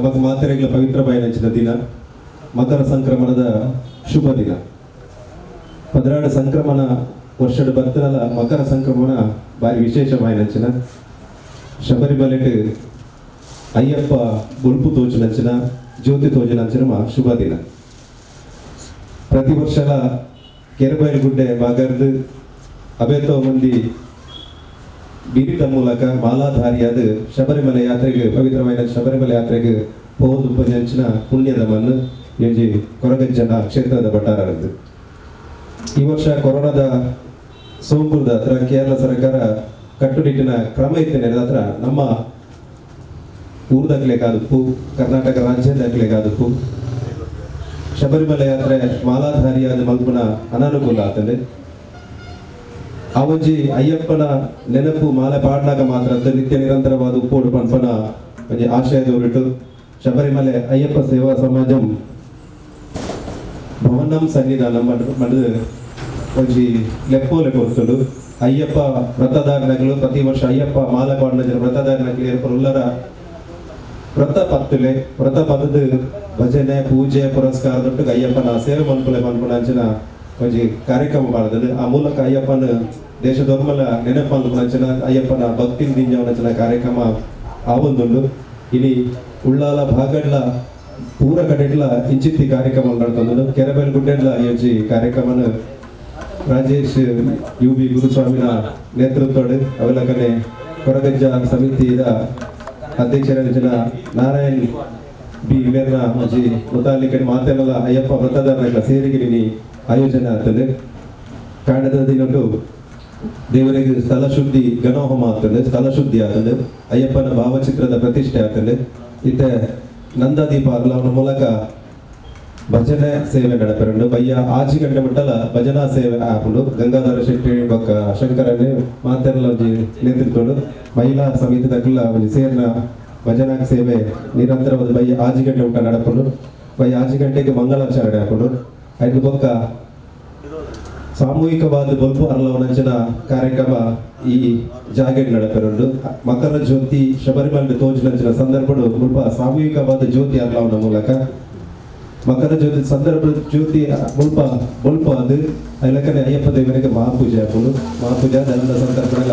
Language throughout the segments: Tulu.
ನಮಕ್ ಮಾತೆರೆಗ್ಲ ಪವಿತ್ರ ಬಾಯಿನಂಚಿನ ದಿನ, ಮಕರ ಸಂಕ್ರಮಣದ ಶುಭ ದಿನ. 12 ಸಂಕ್ರಮಣ ವರ್ಷದ ಬರ್ತನಲ ಮಕರ ಸಂಕ್ರಮಣ ಬಾರಿ ವಿಶೇಷ ಬಾಯಿನಂಚಿನ. ಶಬರಿಮಲೆಟ್ ಅಯ್ಯಪ್ಪ ಬೊಲ್ಪು ತೋಜಿನಂಚಿನ, ಜ್ಯೋತಿ ತೋಜಿನಂಚಿನ ಶುಭ ದಿನ. ಪ್ರತಿ ವರ್ಷಲ ಕೆರಬೈಲ್ ಗುಡ್ಡೆ ಬಾಗರ್ದು ಅಬೇತೋ ಮಂದಿ ಬೀರಿತ ಮೂಲಕ ಮಾಲಾಧಾರಿಯಾದ ಶಬರಿಮಲೆ ಯಾತ್ರೆಗೆ, ಪವಿತ್ರವಾದ ಶಬರಿಮಲೆ ಯಾತ್ರೆಗೆ ಪೋದು ಪಂಚಿನ ಪುಣ್ಯದ ಮಣ್ಣು ಎಂಜಿ ಕೊರಗಜ್ಜನ ಕ್ಷೇತ್ರದ ಭಟ್ಟಾರದ್ದು. ಈ ವರ್ಷ ಕೊರೋನಾದ ಸೋಂಕುದ ಹತ್ರ ಕೇರಳ ಸರ್ಕಾರ ಕಟ್ಟುನಿಟ್ಟಿನ ಕ್ರಮ ಇತ್ತೇನೆ ಹತ್ರ ನಮ್ಮ ಊರ್ದಕ್ಲೆಗಾದಪ್ಪು, ಕರ್ನಾಟಕ ರಾಜ್ಯದಕ್ಲೆಗಾದಪ್ಪು ಶಬರಿಮಲೆ ಯಾತ್ರೆ ಮಾಲಾಧಾರಿಯಾದ ಮಲ್ಪುನ ಅನಾನುಕೂಲ ಆತಂದೆ. ಆ ಒಂಜಿ ಅಯ್ಯಪ್ಪನ ನೆನಪು ಮಾಲೆ ಪಾಡ್ನಾಗ ಮಾತ್ರ ಅದ್ ನಿತ್ಯ ನಿರಂತರವಾದ ಉಪ್ಪೋಡು ಪನ್ಪನ ಒಂಜಿ ಆಶಯದವರಿಟ್ಟು ಶಬರಿಮಲೆ ಅಯ್ಯಪ್ಪ ಸೇವಾ ಸಮಾಜಂ ಭವನಂ ಸನ್ನಿಧಾನ ಮಂಡದ ಒಂಜಿ ಲೆಪ್ಪೋಲೆ ಕೊರ್ತುಂಡು. ಅಯ್ಯಪ್ಪ ವ್ರತಧಾರಣಗಳು, ಪ್ರತಿ ವರ್ಷ ಅಯ್ಯಪ್ಪ ಮಾಲೆ ಪಾಡಿನ ಜನ ವ್ರತಧಾರಣಗಳು ಏರ್ಪಡ ಉಲ್ಲರ ವ್ರತ ಪತ್ತುಲೆ, ವ್ರತ ಪದದ ಭಜನೆ ಪೂಜೆ ಪುರಸ್ಕಾರ ದೊಟ್ಟು ಅಯ್ಯಪ್ಪನ ಸೇವೆ ಮನ್ಪುಲೆ ಮನ್ಪುನ ಅಂಚಿನ ಒಂಜಿ ಕಾರ್ಯಕ್ರಮ ಮಾಡಿದ್ರು. ಆ ಮೂಲಕ ಅಯ್ಯಪ್ಪನ ದೇಶದೊರ್ಮಲ ನೆನಪು ಅಂಚಿನ ಅಯ್ಯಪ್ಪನ ಭಕ್ತಿ ದಿಂಜವನಂಚಿನ ಕಾರ್ಯಕ್ರಮ ಆವೊಂದುಂಡು. ಇನಿ ಉಳ್ಳಾಲ ಭಾಗಡ್ಲ ಪೂರ ಕಡೆಡ್ಲ ಇಂಚಿತ್ತಿ ಕಾರ್ಯಕ್ರಮ ನಡ್ತೊಂದುಂಡು. ಕೆರಬೆಲ್ ಗುಡ್ಡೆಡ್ಲ ಈ ಒಂಜಿ ಕಾರ್ಯಕ್ರಮನ ರಾಜೇಶ್ you B ಗುರುಸ್ವಾಮಿನ ನೇತೃತ್ವಡ್, ಅವೆಲಕನೆ ಕೊರಗಜ್ಜ ಸಮಿತಿಯ ಅಧ್ಯಕ್ಷರ ನಾರಾಯಣ್ ಬಿ ಮೇರ್ನ ಒಂಜಿ ಮುತಾಲಿಕಡೆ ಮಾತೆಲ್ಲ ಅಯ್ಯಪ್ಪ ವ್ರತದಾರರ ಸೇರಿಗೆ ಆಯೋಜನೆ ಆಗ್ತದೆ. ಕಾಂಡದ ದಿನಟು ದೇವರಿಗೆ ಸ್ಥಳ ಶುದ್ಧಿ ಗಣಹೋಮ ಆಗ್ತದೆ, ಸ್ಥಳ ಶುದ್ಧಿ ಆಗ್ತದೆ, ಅಯ್ಯಪ್ಪನ ಭಾವಚಿತ್ರದ ಪ್ರತಿಷ್ಠೆ ಆಗ್ತದೆ. ಇತ್ತೆ ನಂದಾದೀಪ ಅರ್ಲವನ ಮೂಲಕ ಭಜನೆ ಸೇವೆ ನಡಪೆರುಂಡು. ಬಯ್ಯ 6 ಗಂಟೆ ಮುಟ್ಟಲ ಭಜನಾ ಸೇವೆ ಆಪುಂಡು. ಗಂಗಾಧರ ಶೆಟ್ಟಿ ಬೊಕ್ಕ ಶಂಕರನೆ ಮಾತೆರ್ಲ ಒಂಜಿ ನೇತೃತ್ವಡು ಮಹಿಳಾ ಸಮಿತಿ ದಕ್ಲ ಒಂಜಿ ಸೇರ್ನ ಭಜನಾ ಸೇವೆ ನಿರಂತರವಾದ ಬಯ್ಯ 6 ಗಂಟೆ ಊಟ ನಡಪುಂಡು. ಬಯ್ಯ 6 ಗಂಟೆಗೆ ಮಂಗಳಾಚರಣೆ ಆಪುಂಡು. ಐದು ಬೊಕ್ಕ ಸಾಮೂಹಿಕವಾದ ಬೊಲ್ಪು ಅರ್ಲವನಂಚಿನ ಕಾರ್ಯಕ್ರಮ ಈ ಜಾಗೆಡ್ ನಡಪೆರುಂಡು. ಮಕರ ಜ್ಯೋತಿ ಶಬರಿಮಲೆ ತೋಜಿನಂಚಿನ ಸಂದರ್ಭಡು ಮುಲ್ಪ ಸಾಮೂಹಿಕವಾದ ಜ್ಯೋತಿ ಅರ್ಲವನ ಮೂಲಕ ಮಕರ ಜ್ಯೋತಿ ಸಂದರ್ಭ ಜ್ಯೋತಿ ಮುಲ್ಪ ಬೊಲ್ಪ ಅದು ಐಲಕನೆ ಅಯ್ಯಪ್ಪ ದೇವರಿಗೆ ಮಹಾಪೂಜೆ ಆಪುಂಡು. ಮಹಾಪೂಜೆ ದಂಡ ಸಂದರ್ಭಗಳ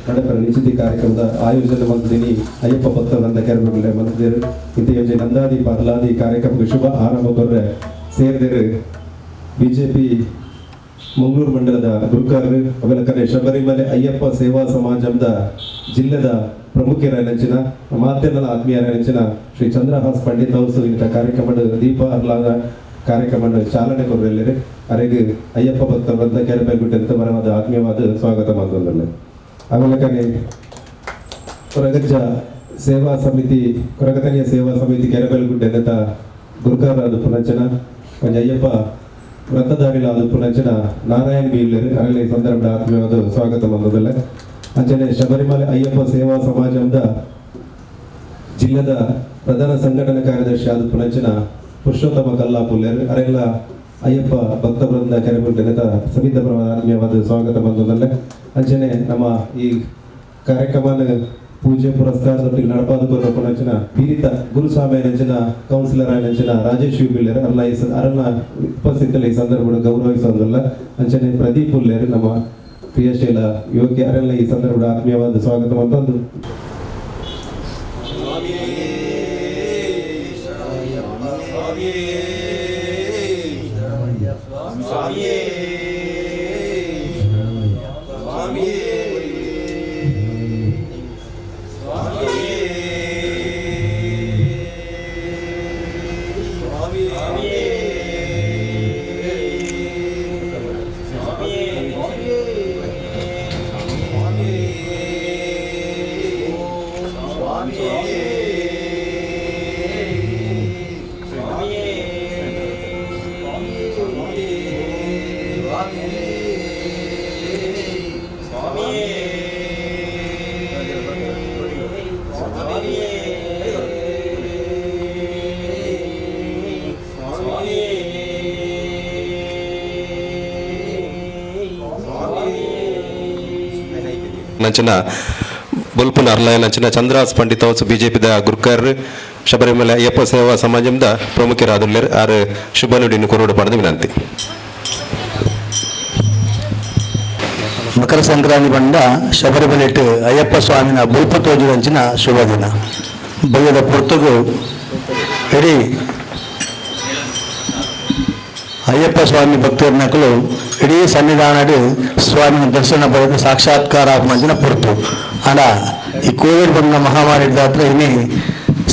ನಡಪರ ನಿಶ್ಚಿತ ಕಾರ್ಯಕ್ರಮದ ಆಯೋಜನೆ ಮಂದಿನಿ ಅಯ್ಯಪ್ಪ ಭಕ್ತವೃಂದ ಕೆರಬುಗಲೆ ಮಂದಿರು ಇಂತ ಯೋಜನೆ ನಂದಾದೀಪ ಅರ್ಲಾದಿ ಕಾರ್ಯಕ್ರಮಕ್ಕೆ ಶುಭ ಆರಂಭ ಕೊರ್ರೆ ಸೇರಿದರು ಬಿಜೆಪಿ ಮಂಗಳೂರು ಮಂಡಲದ ಗುರುಕಾರರು, ಅವೆಲಕನೆ ಶಬರಿಮಲೆ ಅಯ್ಯಪ್ಪ ಸೇವಾ ಸಮಾಜದ ಜಿಲ್ಲೆದ ಪ್ರಮುಖರ ನೆಂಚಿನ ಮಾತೆಲ್ಲ ಆತ್ಮೀಯರ ನೆಂಚಿನ ಶ್ರೀ ಚಂದ್ರಹಾಸ್ ಪಂಡಿತ್ ಹೌಸ್ ಇಂಥ ಕಾರ್ಯಕ್ರಮದ ದೀಪ ಅರ್ಲಾದ ಕಾರ್ಯಕ್ರಮ ಚಾಲನೆ ಕೊರ್ರೆಲ್ಲರೆ. ಅರೆಗೆ ಅಯ್ಯಪ್ಪ ಭಕ್ತ ವೃಂದ ಕೆರೆಬೆಲ್ಗುಡ್ಡೆ ಬರವಾದ ಆತ್ಮೀಯವಾದ ಸ್ವಾಗತ ಮಂದೊಂದಲ್ಲ. ಆಮೇಲೆ ಕೊರಗಜ್ಜ ಸೇವಾ ಸಮಿತಿ, ಕೊರಗತನಿಯ ಸೇವಾ ಸಮಿತಿ ಕೆರೆಬೆಲ್ಗುಡ್ಡೆ ಅಂತ ಗುರುಕಾರಾದ ಪುನಂಚನ ಒಂಜಿ ಅಯ್ಯಪ್ಪ ವ್ರತಧಾರಿಲಾದ ಪುನಂಚನ ನಾರಾಯಣ್ ಬೀಲ್ಲರು ಅರಲ್ಲಿ ಸಂದರ್ಭದ ಆತ್ಮೀಯವಾದ ಸ್ವಾಗತ ಮಂದದಲ್ಲ. ಅಂಚನೆ ಶಬರಿಮಲೆ ಅಯ್ಯಪ್ಪ ಸೇವಾ ಸಮಾಜದ ಜಿಲ್ಲೆದ ಪ್ರಧಾನ ಸಂಘಟನಾ ಕಾರ್ಯದರ್ಶಿ ಆದ ಪುನಂಚನ ಪುರುಷೋತ್ತಮ ಕಲ್ಲಾಪುಲ್ಲೇರು ಅರೆಲ್ಲ ಅಯ್ಯಪ್ಪ ಭಕ್ತ ವೃಂದ ಕೆರೆಬುಡ್ಡೆ ಸಮಿತ ಆತ್ಮೀಯವಾದ ಸ್ವಾಗತ ಬಂದದಲ್ಲೇ. ಅಂಚನೆ ನಮ್ಮ ಈ ಕಾರ್ಯಕ್ರಮ ಪೂಜೆ ಪುರಸ್ಕಾರದೊಟ್ಟಿಗೆ ನಡಪಾದ ಪುನಂಚಿನ ಪೀರಿತ ಗುರುಸ್ವಾಮಿ ನಂಚಿನ ಕೌನ್ಸಿಲರ್ ನಂಚಿನ ರಾಜೇಶ್ ಯುಬಿಲ್ಲೇರು ಅಲ್ಲ ಈ ಅರಣ್ಯ ಉಪಸ್ಥಿತರಲ್ಲಿ ಈ ಸಂದರ್ಭ ಗೌರವಿಸೋದಲ್ಲ. ಅಂಚನೆ ಪ್ರದೀಪ್ ಉಲ್ಲೇರು, ನಮ್ಮ ಕ್ರಿಯಾಶೀಲ ಯುವಕಿ, ಅರೆಲ್ಲ ಈ ಸಂದರ್ಭದ ಆತ್ಮೀಯವಾದ ಸ್ವಾಗತ ಅಂತಂದು. ನಂಚಿನ ಬೊಲ್ಪುನ ಅರ್ಲಾಯ ನಂಚಿನ ಚಂದ್ರಾಸ್ ಪಂಡಿತ್ ಹೌಸ್ ಬಿಜೆಪಿದ ಗುರ್ಕರ್ Sabarimala Ayyappa ಸೇವಾ ಸಮಾಜದ ಪ್ರಮುಖರಾದುಲ್ಲೆರ್ ಆರು ಶುಭ ನುಡಿಯನ್ನು ಕೊರಡು ಪಡೆದ ವಿನಂತಿ. ಮಕರ ಸಂಕ್ರಾಂತಿ ಬಂಡ ಶಬರಿಮಲೆಟ್ ಅಯ್ಯಪ್ಪ ಸ್ವಾಮಿನ ಬೊಲ್ಪ ತೋಜುದಂಚಿನ ಶುಭ ದಿನ. ಬಯ್ಯದ ಪೊರ್ತುಗು ಇಡೀ ಅಯ್ಯಪ್ಪ ಸ್ವಾಮಿ ಭಕ್ತರ್ನಕಲು ಇಡೀ ಸನ್ನಿಧಾನಡು ಸ್ವಾಮಿನ ದರ್ಶನ ಪಡೆದು ಸಾಕ್ಷಾತ್ಕಾರ ಆಪುನಂಚಿನ ಪೊರ್ತು. ಆಂಡ ಈ ಕೋವಿಡ್ ಬಂದ ಮಹಾಮಾರಿ ಹಿಡ್ದಾತ್ರ ಇನಿ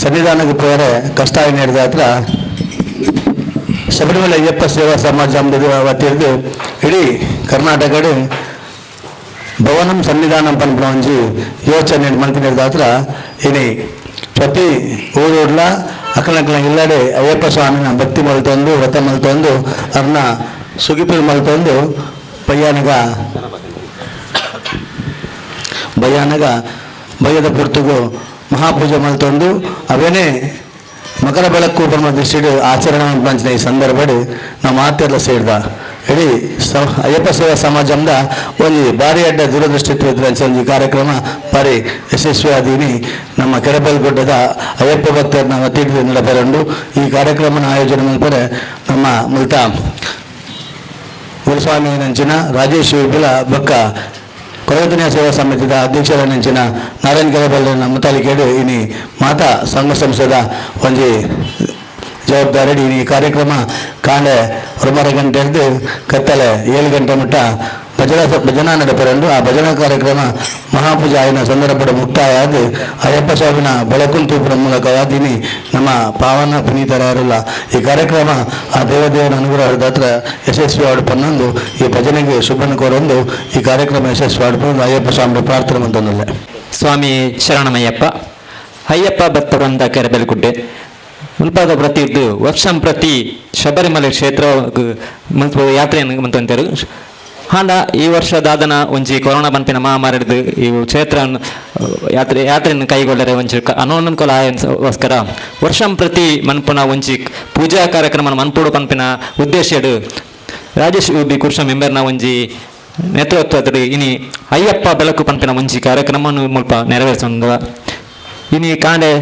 ಸನ್ನಿಧಾನಕ್ಕೆ ಪೋಯರೆ ಕಷ್ಟ ಹಿಡ್ದಾತ್ರ ಶಬರಿಮಲೆ ಅಯ್ಯಪ್ಪ ಸೇವಾ ಸಮಾಜ ವತಿರ್ದು ಇಡೀ ಕರ್ನಾಟಕಡು ಭವನಂ ಸನ್ನಿಧಾನಂ ಪನ್ಪುನ ಒಂಜಿ ಯೋಚನೆ ಮಲ್ತಿನ ಇನಿ ಪ್ರತಿ ಊರೂರ್ಲ ಅಕಲಕಲ ಇಲ್ಲಡೆ ಅಯ್ಯಪ್ಪ ಸ್ವಾಮಿನ ಭಕ್ತಿ ಮಲ್ತೊಂದು ವ್ರತ ಮಲ್ತೊಂದು ಅರ್ನ ಸುಗಿಪು ಮಲ್ತೊಂದು ಪಯ್ಯಾನಗ ಭಯಾನಗ ಭಯದ ಪುರ್ತುಗು ಮಹಾಪೂಜೆ ಮಲ್ತೊಂದು ಅವೇನೇ ಮಕರ ಬೆಳಕು ಪನ್ಪುನ ದೃಷ್ಟಿಡ್ ಆಚರಣೆ ಮಲ್ಪಂಚಿನ ಈ ಸಂದರ್ಭಡ್ ನಮ್ಮ ಆತೆರ್ಲ ಸೇರ್ದ ಇಡೀ ಅಯ್ಯಪ್ಪ ಸೇವಾ ಸಮಾಜಂದ ಒಂಜಿ ಭಾರಿ ಅಡ್ಡ ದೂರದೃಷ್ಟಿತ್ವ ಇದ್ರಂಚ ಒಂಜಿ ಕಾರ್ಯಕ್ರಮ ಭಾರಿ ಯಶಸ್ವಿ ಆದೀನಿ. ನಮ್ಮ ಕೆರೆಬಲ್ಗುಡ್ಡದ ಅಯ್ಯಪ್ಪ ಭಕ್ತರನ್ನ ವತಿಯಿಂದ ನಡಪೆರಂಡು ಈ ಕಾರ್ಯಕ್ರಮನ ಆಯೋಜನೆ ಮಲ್ಪರೆ ನಮ್ಮ ಮುಲ್ತ ಗುರುಸ್ವಾಮಿ ನಂಚಿನ ರಾಜೇಶ್ ವಿಪುಲ ಬೊಕ್ಕ ಕೊರಗತನೆಯ ಸೇವಾ ಸಮಿತಿದ ಅಧ್ಯಕ್ಷರ ನಂಚಿನ ನಾರಾಯಣ ಕೆರೆಬಲ್ಲ ಮುತಾಲಿಕೇಡು ಇನಿ ಮಾತಾ ಸಂಘ ಸಂಸ್ಥೆದ ಒಂಜಿ ಜವಾಬ್ದಾರಿ. ಈ ಕಾರ್ಯಕ್ರಮ ಕಾಂಡೆ 9 ಗಂಟೆ ಹಿಡಿದು ಕತ್ತಲೆ 7 ಗಂಟೆ ಮುಟ್ಟ ಭಜನಾ ಭಜನಾ ನಡಪರಂಡು. ಆ ಭಜನಾ ಕಾರ್ಯಕ್ರಮ ಮಹಾಪೂಜೆ ಆಯಿನ ಸಂದರ್ಭದ ಮುಕ್ತಾಯ ಆದ ಅಯ್ಯಪ್ಪ ಸ್ವಾಮಿನ ಬೆಳಕುನ್ ತೂಪುನ ಮೂಲಕವಾದಿನಿ ನಮ್ಮ ಪಾವನ ಪುನೀತರಾರಲ್ಲ. ಈ ಕಾರ್ಯಕ್ರಮ ಆ ದೇವದೇವನ ಅನುಗ್ರಹದ ಹತ್ರ ಯಶಸ್ವಿ ಆಡ್ಪನ್ನೊಂದು ಈ ಭಜನೆಗೆ ಶುಭನ ಕೋರೊಂದು ಈ ಕಾರ್ಯಕ್ರಮ ಯಶಸ್ವಿ ಆಡ್ಪೊಂದು ಅಯ್ಯಪ್ಪ ಸ್ವಾಮಿ ಪ್ರಾರ್ಥನೆ ಮಂತೊಂದಲ್ಲ. ಸ್ವಾಮಿ ಶರಣಮಯ್ಯಪ್ಪ. ಅಯ್ಯಪ್ಪ ಭಕ್ತ ವೃಂದ ಕೆರೆಬೆಲಗುಡ್ಡೆ ಮುಲ್ಪಾದ ಪ್ರತಿದ್ದು ವರ್ಷಂ ಪ್ರತಿ ಶಬರಿಮಲೆ ಕ್ಷೇತ್ರ ಯಾತ್ರೆಯನ್ನು ಮಂತೊಂತೆರು. ಹಾಂಡ ಈ ವರ್ಷ ದಾದನ ಒಂಜಿ ಕೊರೋನಾ ಪನ್ಪಿನ ಮಹಾಮಾರಿ ಈ ಕ್ಷೇತ್ರ ಯಾತ್ರೆಯನ್ನು ಕೈಗೊಳ್ಳರೆ ಒಂಜಿ ಅನನುಕೂಲ ಆಯಗೋಸ್ಕರ ವರ್ಷಂ ಪ್ರತಿ ಮನ್ಪುನ ಒಂಜಿ ಪೂಜಾ ಕಾರ್ಯಕ್ರಮ ಮನ್ಪುಡು ಪನ್ಪಿನ ಉದ್ದೇಶಡು ರಾಜೇಶ್ ಬಿ ಕುರ್ಷ ಮೆಂಬರ್ನ ಒಂಜಿ ನೇತೃತ್ವದ ಇನಿ ಅಯ್ಯಪ್ಪ ಬೆಳಕು ಪನ್ಪಿನ ಒಂಜಿ ಕಾರ್ಯಕ್ರಮವನ್ನು ಮುಲ್ಪ ನೆರವೇರಿಸೊಂದ. ಇನಿ ಕಾಂಡೆ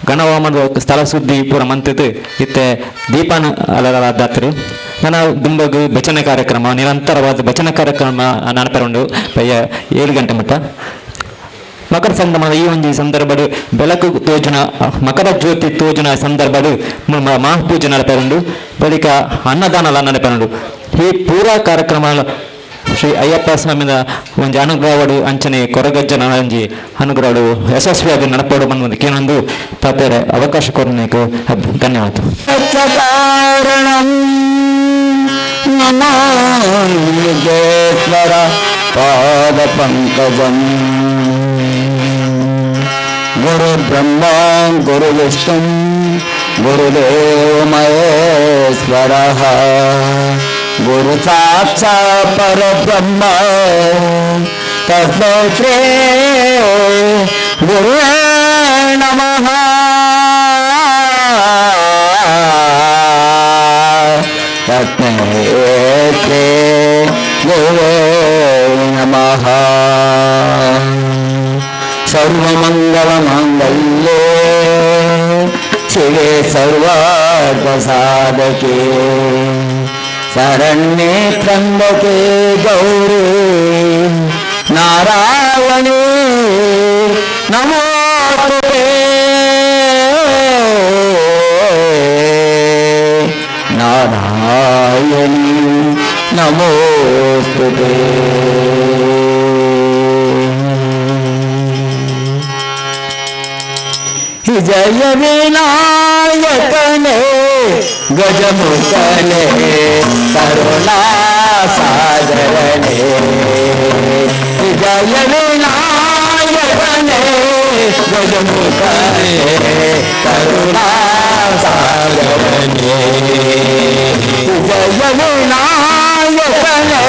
ಗಣವಾಮನ ಸ್ಥಳ ಸುದ್ದಿ ಪೂರ ಮಂತಿದ್ದು ಇತ್ತೆ ದೀಪಾನ ಅಲದಾತ್ರಿ ನನ್ನ ದುಂಬಗು ಭಜನೆ ಕಾರ್ಯಕ್ರಮ ನಿರಂತರವಾದ ಭಜನೆ ಕಾರ್ಯಕ್ರಮ ನಡಪರುಂಡು ಪಯ್ಯ 7 ಗಂಟೆ ಮಟ್ಟ. ಮಕರ ಸಂಗಮದ ಈ ಒಂದು ಸಂದರ್ಭಡು ಬೆಳಕು ತೋಜುನ ಮಕರ ಜ್ಯೋತಿ ತೋಜುನ ಸಂದರ್ಭಡು ಮಹಾಪೂಜೆ ನಡಪರುಂಡು. ಬಳಿಕ ಅನ್ನದಾನ ನಡಪರುಂಡು. ಈ ಪೂರಾ ಕಾರ್ಯಕ್ರಮ ಶ್ರೀ ಅಯ್ಯಪ್ಪ ಸ್ವಾಮಿನ ಒಂಜಿ ಅನುಗ್ರಹವಡು ಅಂಚನೆ ಕೊರಗಜ್ಜನ ಒಂಜಿ ಅನುಗ್ರಹಡು ಯಶಸ್ವಿಯಾಗಿ ನಡಪಡು ಬಂದು ಕೇನೊಂದು ಪತ್ತೆರೆ ಅವಕಾಶ ಕೊರನೇಕು ಧನ್ಯವಾದ. ಕಾರಣಂ ನಮಾಮಿ ಪಾದ ಪಂಕಜಂ ಗುರು ಬ್ರಹ್ಮ ಗುರು ವಿಷ್ಣು ಗುರುದೇವ ಮಹೇಶ್ವರ ಗುರು ಸಾಕ್ಷಾತ್ ಪರಬ್ರಹ್ಮ ತಸ್ಮೈ ಶ್ರೀ ಗುರುವೇ ನಮಃ. ತಸ್ಮೈ ಶ್ರೀ ಗುರುವೇ ನಮಃ. ಸರ್ವಮಂಗಲ ಮಾಂಗಲ್ಯೇ ಶಿವೆ ಸರ್ವಾರ್ಥ ಸಾಧಕೆ ಶರಣ್ಯೇ ತ್ರಂಬಕೆ ಗೌರಿ ನಾರಾಯಣೇ ನಮೋಸ್ತುತೇ. ನಾರಾಯಣಿ ನಮೋಸ್ತುತೇ. ಜಯ ವಿನಾಯಕನೇ ಗಜಮುಖನೇ ಕರುಣಾ ಸಾಗರನೇ. ಜಯ ವಿನಾಯಕನೇ ಗಜಮುಖನೇ ಕರುಣಾ ಸಾಗರನೇ. ಜಯ ವಿನಾಯಕನೇ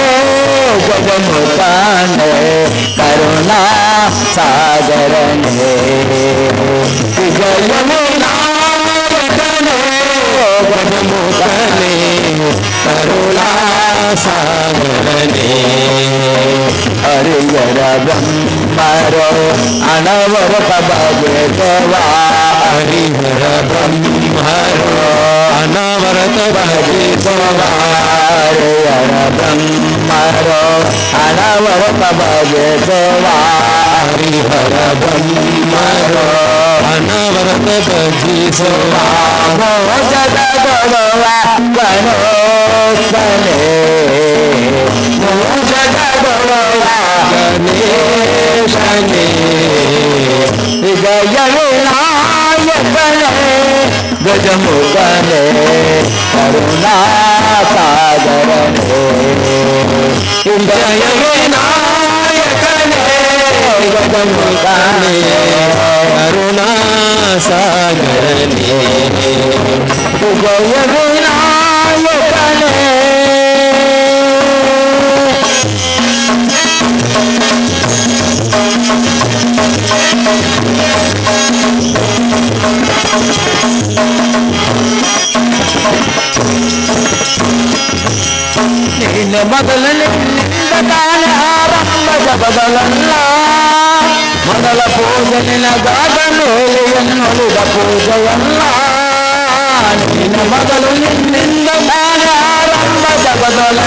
ಗಜಮುಖನೇ ಕರುಣಾ ಸಾಗರನೇ. ಜಯ ವಿನಾಯಕನೇ ಗಜಮುಖನೇ ಕರುಣಾ ಸಾಗರನೇ. ಹರಿಹರ ಬ್ರಹ್ಮರೋ ಅನವರತ ಭಜವಾ. Harihara ಬ್ರಹ್ಮರೋ ಅನವರತ ಭಜಿಸುವ ಹರಿಹರ ಬ್ರಹ್ಮರೋ ಅನವರತ ಭಜಿಸುವ ಹರಿಹರ ಬ್ರಹ್ಮರೋ ಅನವರತ ಭಜಿಸುವ ಮೋಷದ ಕೊಡುವ ಗಣೇಶನೇ ಮೋಷದ ಕೊಡುವ ಗಣೇಶನೇ ವಿಜಯ ವಿನಾಯಕನೇ ಗಜಮುಖನೇ ಕರುಣಾ ಸಾಗರನೇ ಜಯ ವಿನಾಯಕನೇ ಗಜಮುಖನೇ ಕರುಣಾ ಸಾಗರನೇ ವಿಜಯ ವಿನಾಯಕನೇ. ನಿನ್ನ ಮೊದಲ ನಿನ್ನಿಂದ ತಾನೆ ಆರಂಭ ಜಗದಲ್ಲ ಮೊದಲ ಪೂಜೆ ನಿನಗಾದ ಮೇಲೆ ಎನ್ನುಳಿದ ಪೂಜೆಯಲ್ಲ ನಿನ್ನ ಮೊದಲು ನಿನ್ನಿಂದ ತಾನೆ ಆರಂಭ ಜಗದಲ್ಲ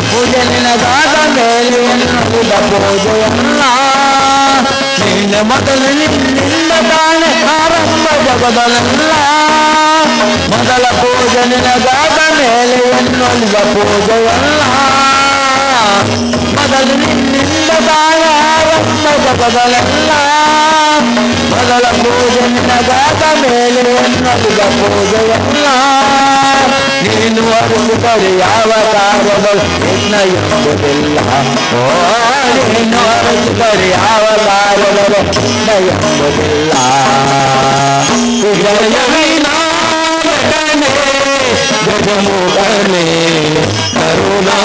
ಪೂಜೆ ನಿನಗಾದ ಮೇಲೆ ಎನ್ನುಳಿದ ಪೂಜೆಯಲ್ಲ ನಿನ್ನ ಮೊದಲು ನಿನ್ನಿಂದ ತಾನೆ ಆರಂಭ ಜಗದಲ್ಲ ಮೊದಲ ಪೂಜೆ ನಿನಗಾದ ಮೇಲೆ ಎನ್ನುಳಿದ ಪೂಜೆಯಲ್ಲ ಮೊದಲು ನಿನ್ನಿಂದ ತಾನೆ ಆರಂಭ ಜಗದಲ್ಲ ಮೊದಲ ಪೂಜೆ ನಿನಗಾದ ಮೇಲೆ ಎನ್ನುಳಿದ ಪೂಜೆಯಲ್ಲ ನೀನು ಅರಿಸಿದರೆ ಯಾವ ಕಾರ್ಯಗಳು ನಿನ್ನ ಎಂಬುದಿಲ್ಲ ಓ ನೀನು ಅರಿಸಿದರೆ ಯಾವ ಕಾರ್ಯಗಳು ನಿನ್ನ ಎಂಬುದಿಲ್ಲ ಜಯ ವಿನಾಯಕನೇ ಗಜಮುಖನೇ ಕರುಣಾ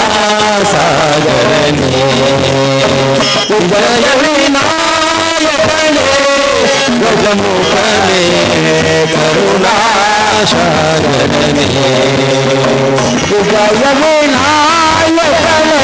ಸಾಗರನೇ ಜಯ ವಿನಾಯಕನೇ ಗಜಮುಖನೇ ಕರುಣಾ ಸಾಗರನೇ ವಿಜಯ ವಿನಾಯಕನೇ.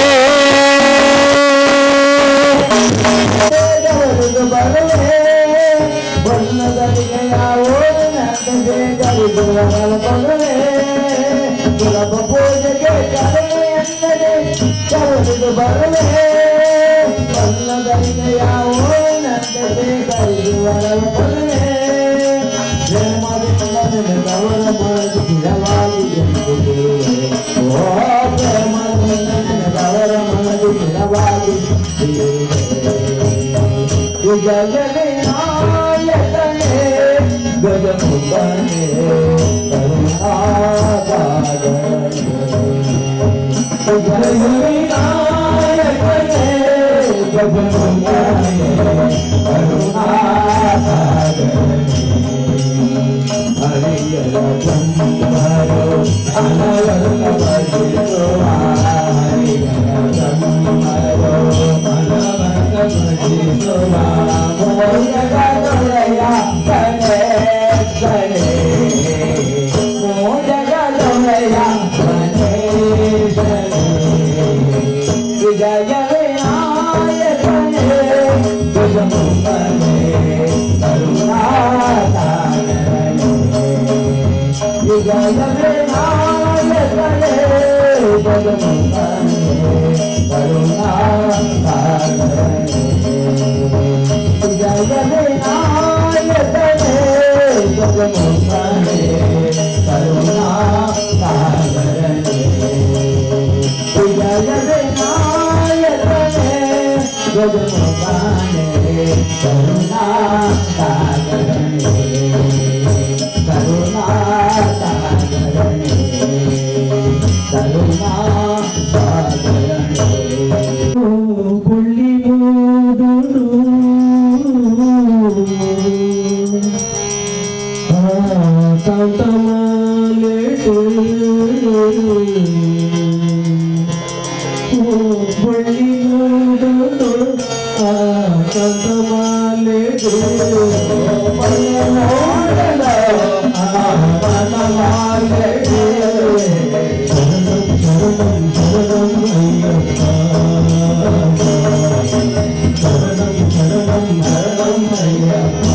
ಶರಣಂ ಶರಣಂ ಶರಣಂ ಅಯ್ಯಪ್ಪ.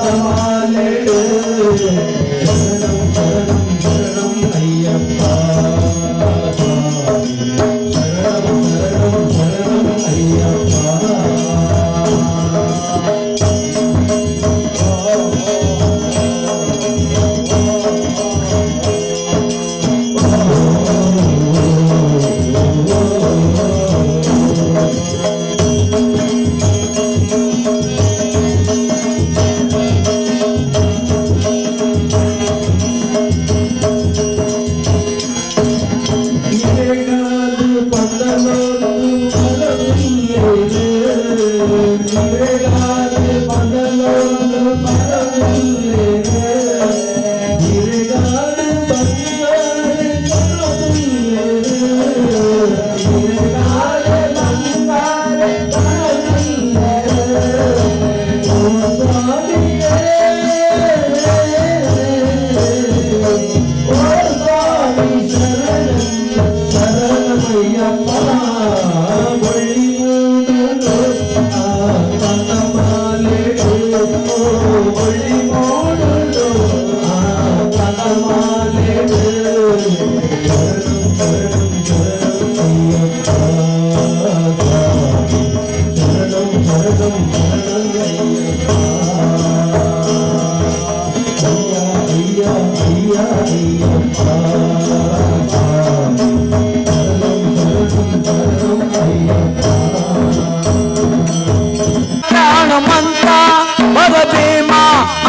పదమాలెడు శరణం శరణం శరణం అయ్యప్ప స్వామి శరణం శరణం శరణం అయ్యప్ప. నిరేగాదు పందలోదు పరములేరు నిరేగాదు పందలోదు పరములేరు నిరేగాదు బంగారు పరములేరు నిరేగాదు బంగారు పరములేరు ఓ స్వామియే ఓ స్వామి శరణం శరణమయ్యప్ప ఒళ్ళి మూడులో పదమాలెడు ఒళ్ళి మూడులో పదమాలెడు శరణం శరణం శరణం అయ్యప్ప స్వామి శరణం శరణం శరణం అయ్యప్ప అయ్యా అయ్యా అయ్యప్ప స్వామి శరణం శరణం శరణం అయ్యప్ప. హనుమంత భవ భీమా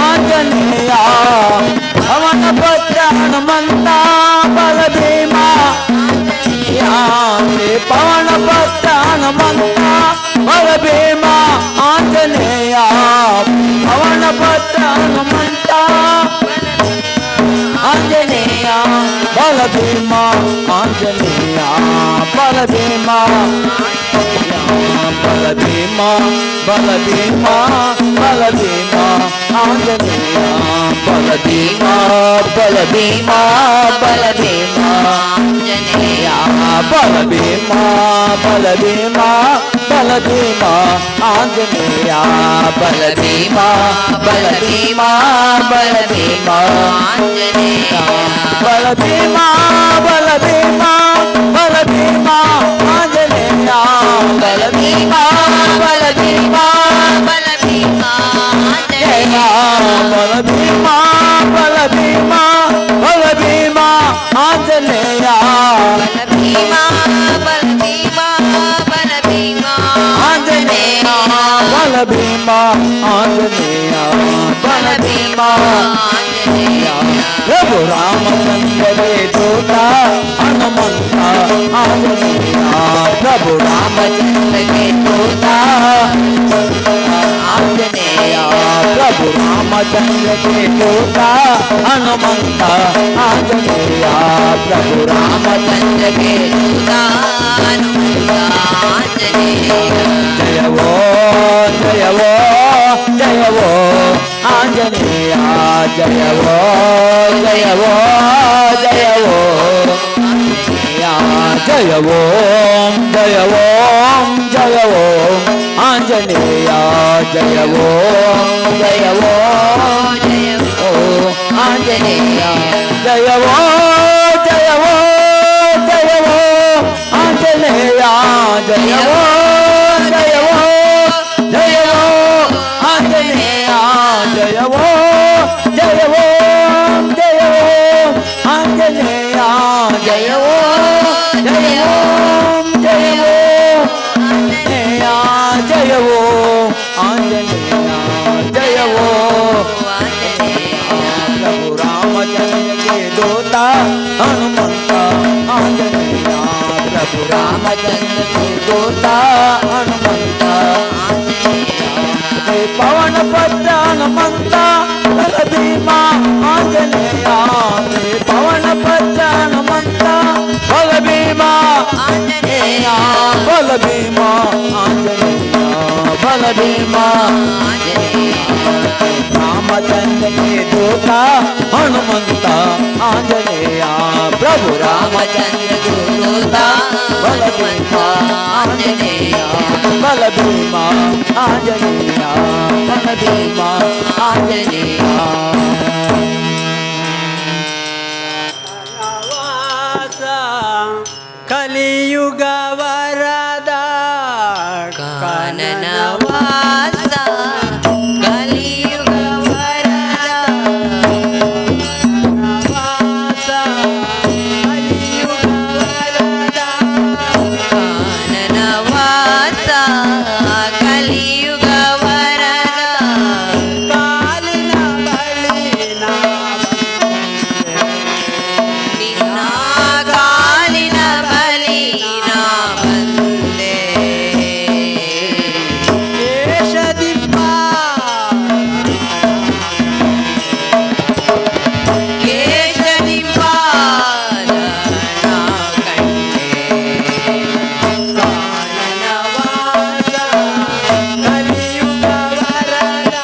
ఆంజనేయ పవన భద్ర హనుమంత బల భీమా పవన భద్ర హనుమంత బల భీమా ఆంజనేయ పవన భద్ర హనుమంత ఆంజనేయ బల భీమా ఆంజనేయ బల భీమా బల భీమా బల భీమా బల భీమా ఆంజనేయ బల భీమా బల భీమా బల భీమా ఆంజనేయ బల భీమా బల భీమా బల భీమా ఆంజనేయ బల భీమా బల భీమా బల భీమా ఆంజనేయ బల భీమా బల భీమా బల భీమా ఆంజనేయ బల భీమా బల భీమా బల భీమా జయ బల భీమా బల భీమా బల భీమా ఆంజనేయ బల భీమా బల భీమా బల భీమా ఆంజనేయ బల భీమా ఆంజనేయ బల భీమా ఆంజనేయ ప్రభు రామచంద్ర దూత హనుమంత ఆంజనేయ ప్రభు రామచంద్ర కే దూత ఆంజనేయ ప్రభు రామచంద్ర కే దూత హనుమంత ఆంజనేయ ప్రభు రామచంద్ర కే దూత హనుమంత ఆంజనేయ జయ ఓ జయ ఓ జయ ఓ ఆంజనేయ జయ ఓ జయ ఓ జయ ఓ జయ ఓం జయ ఓం జయ ఓం ఆంజనేయ జయ ఓం జయ ఓం జయ ఓ ఆంజనేయ జయ ఓ జయ ఓ జయ ఓ ఆంజనేయ జయ ఓ జయ ఓ జయ ఓ ఆంజనేయ జయ ఓ జయ ఓ జయ ఓ ఆంజనేయ జయ ఓ జయ ఓం జయ ఓ ఆంజనేయ జయ ఓ ఆంజనేయ జయ ఓ ప్రభు రామచంద్ర కే దూత హనుమంత ఆంజనేయ ప్రభు రామచంద్ర కే దూత హనుమంత హే పవన భద్ర హనుమంత బల భీమా ఆంజనేయ హే పవన భద్ర హనుమంత బల భీమా ఆంజనేయ బల భీమా ఆంజనేయ బల భీమా ఆంజనేయ రామచంద్ర కే దూత హనుమంత ఆంజనేయ ప్రభు రామచంద్ర కే దూత ಬಲ ಭೀಮ ಆಂಜನೇಯ ಬಲ ಭೀಮ ಆಂಜನೇಯ ಬಲ ಭೀಮ ಆಂಜನೇಯ. ವಾಸ ಕಲಿಯುಗ ವರದ ಕಾನನವಾಸ ಕಲಿಯುಗ ವರದ ವಾಸ ಕಲಿಯುಗ ವರದ ಕಾನನವಾಸ ಕಲಿಯುಗ ವರದ ಕಾಲಿನ ಬಳಿ ನಾ ನಿನ್ನ ಕಾಲಿನ ಬಲಿ ನಾ ಬಂದೆ. ಕೇಶದಿಪ್ಪ ಕೇಶದಿಂಪಾದ ನಾ ಕಂಡೆ. ಕಾನನವಾಸ ಕಲಿಯುಗ ವರದ.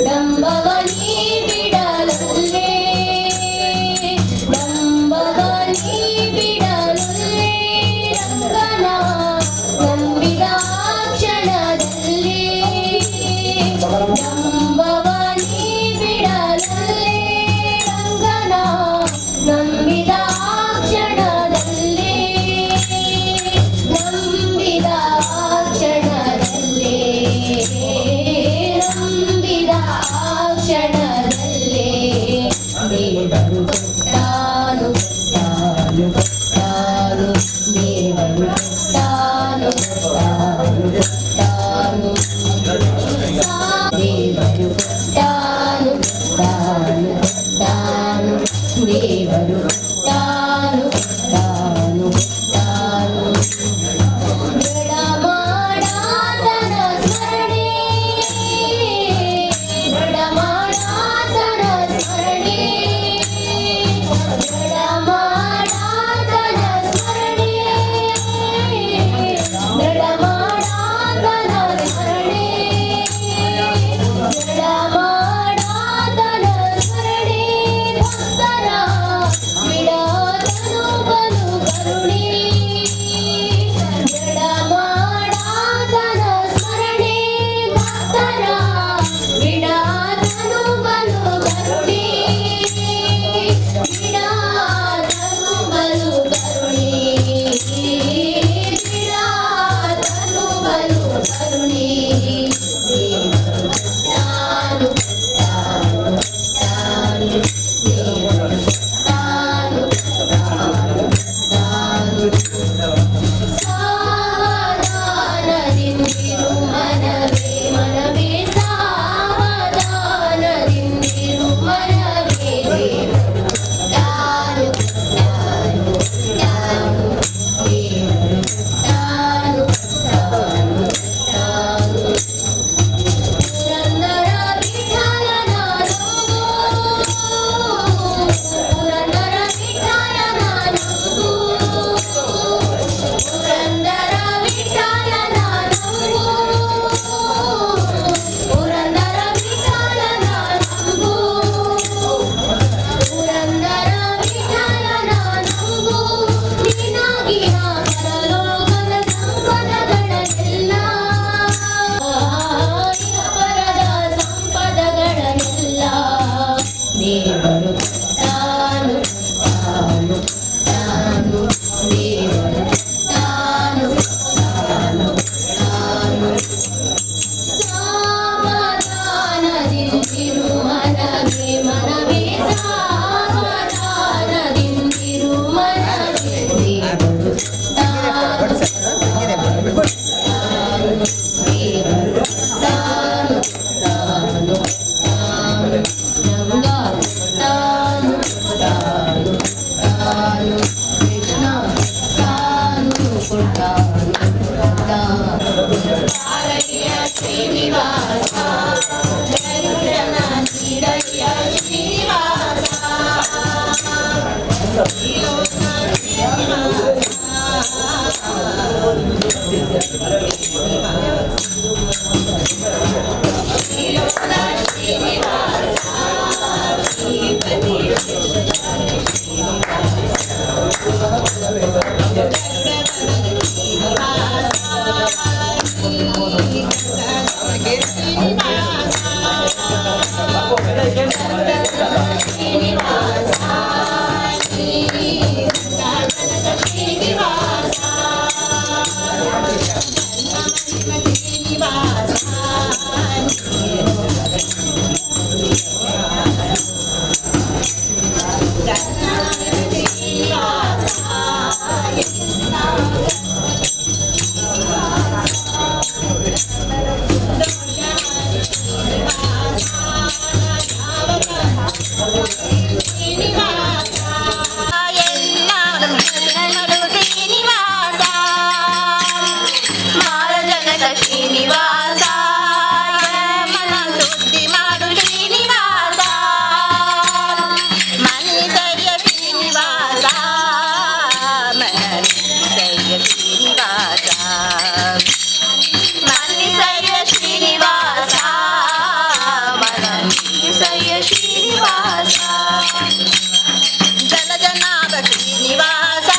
ಡಂಬವನಿ ಬಿಡಲೊಲ್ಲೆ, ಡಂಬವನಿ ಬಿಡಲೊಲ್ಲೆ, ರಂಗನ ನಂಬಿದ ಕ್ಷಣದಲ್ಲಿ. ಡಂಬವನಿ ಬಿಡಲೊಲ್ಲೆ, ರಂಗನ ನಂಬಿದ ಕ್ಷಣದಲ್ಲಿ, ನಂಬಿದ ಕ್ಷಣದಲ್ಲಿ, ನಂಬಿದ ಕ್ಷಣದಲ್ಲಿ ದೇವರು ಕೊಟ್ಟಾನು, ಕೊಟ್ಟಾನು, ಕೊಟ್ಟಾನು. ದೇವರು ಕೊಟ್ಟಾನು, ಕೊಟ್ಟಾನು, ಕೊಟ್ಟಾನು. ದೇವರು ಕೊಟ್ಟಾನು, ಕೊಟ್ಟಾನು, ಕೊಟ್ಟಾನು. ದೇವರು ಕೊಟ್ಟಾನು, ಕೊಟ್ಟಾನು, ಕೊಟ್ಟಾನು. ದೃಢ ಮಾಡಾತನ ಸ್ಮರಣೆ, ದೃಢ ಮಾಡಾತನ ಸ್ಮರಣೆ, ದೃಢ ಮಾಡಾತನ ದೇವರು ತಾನು ತಾನು ತಾನು ದೇವರು ತಾನು ತಾನು ತಾನು. ಸಾವಧಾನದಿಂದಿರು ಮನವೇ ಮನವೇ, ಸಾವಧಾನದಿಂದಿರು ಮನವೇ, ದೇವರು ತಾನು ತಾನು ದೇವರು ತಾನು ತಾನು ತಾನು. ರಂಗ ತಾನು ತಾನು ತಾನು, ಕೃಷ್ಣ ತಾನು ಕೊಟ್ಟಾನು ತಾನು. ಶ್ರೀನಿವಾಸ ದರ್ಶನ ನೀಡಯ್ಯ ಶ್ರೀನಿವಾಸ. ಶ್ರೀನಿವಾಸ ಮಾರಜನಕ ಶ್ರೀನಿವಾಸ, ಮನ ಸುದ್ದಿ ಮಾಡು ಶ್ರೀನಿವಾಸ, ಮನ್ನಿಸಯ್ಯ ಶ್ರೀನಿವಾಸ, ಮನ್ನಿಸಯ್ಯ ಶ್ರೀನಿವಾಸ, ಮನ್ನಿಸಯ್ಯ ಶ್ರೀನಿವಾಸ, ಮನ್ನಿಸಯ್ಯ ಶ್ರೀನಿವಾಸ. ಜಲಜನಾಭ ಶ್ರೀನಿವಾಸ,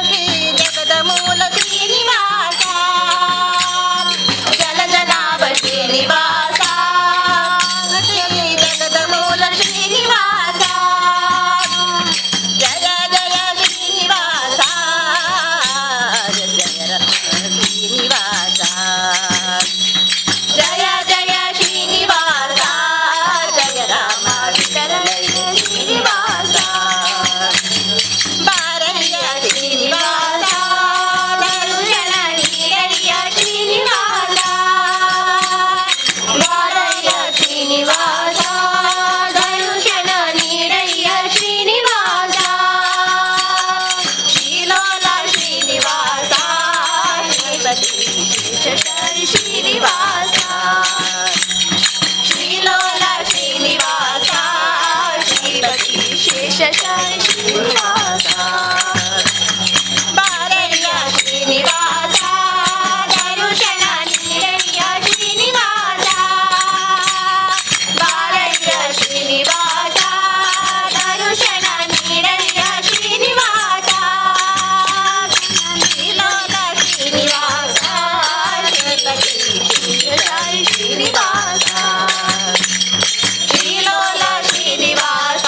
ಶ್ರೀ ಜಗದ ಮೂಲ ಶ್ರೀನಿವಾಸ, ಜಲಜನಾಭ ಶ್ರೀನಿವಾಸ, ಶ್ರೀ ಜಗದ ಮೂಲ ಶ್ರೀನಿವಾಸ, ಜಯ ಜಯ ಶ್ರೀನಿವಾಸ, ಜಯ ಶ್ರೀನಿವಾಸ, ಜಯ ಜಯ ಶ್ರೀನಿವಾಸ, ಜಯ ರಾಮ ಶ್ರೀನಿವಾಸ, ಬಾರಯ್ಯ ಶ್ರೀನಿವಾಸ, ದರುಶನ ನೀರಯ್ಯ ಶ್ರೀನಿವಾಸ, ಬಾರಯ್ಯ ಶ್ರೀನಿವಾಸ, ದರುಶನ ನೀರಯ್ಯ ಶ್ರೀನಿವಾಸ, ಶ್ರೀಲೋಲ ಶ್ರೀನಿವಾಸ, ಶ್ರೀಪತಿ ಶೇಷಶಾಯಿ ಶ್ರೀನಿವಾಸ, ಶ್ರೀಲೋಲ ಶ್ರೀನಿವಾಸ, ಶ್ರೀಪತಿ ಶೇಷಶಾಯಿ ಶ್ರೀನಿವಾಸ, ಬಾರಯ್ಯ ಶ್ರೀನಿವಾಸ, ದರುಶನ ನೀರಯ್ಯ ಶ್ರೀನಿವಾಸ, ಬಾರಯ್ಯ ಶ್ರೀನಿವಾಸ, ದರುಶನ ನೀರಯ್ಯ ಶ್ರೀನಿವಾಸ, ಶ್ರೀಲೋಲ ಶ್ರೀನಿವಾಸ, ಶ್ರೀಪತಿ ಶೇಷಶಾಯಿ ಶ್ರೀನಿವಾಸ, ಶ್ರೀಲೋಲ ಶ್ರೀನಿವಾಸ,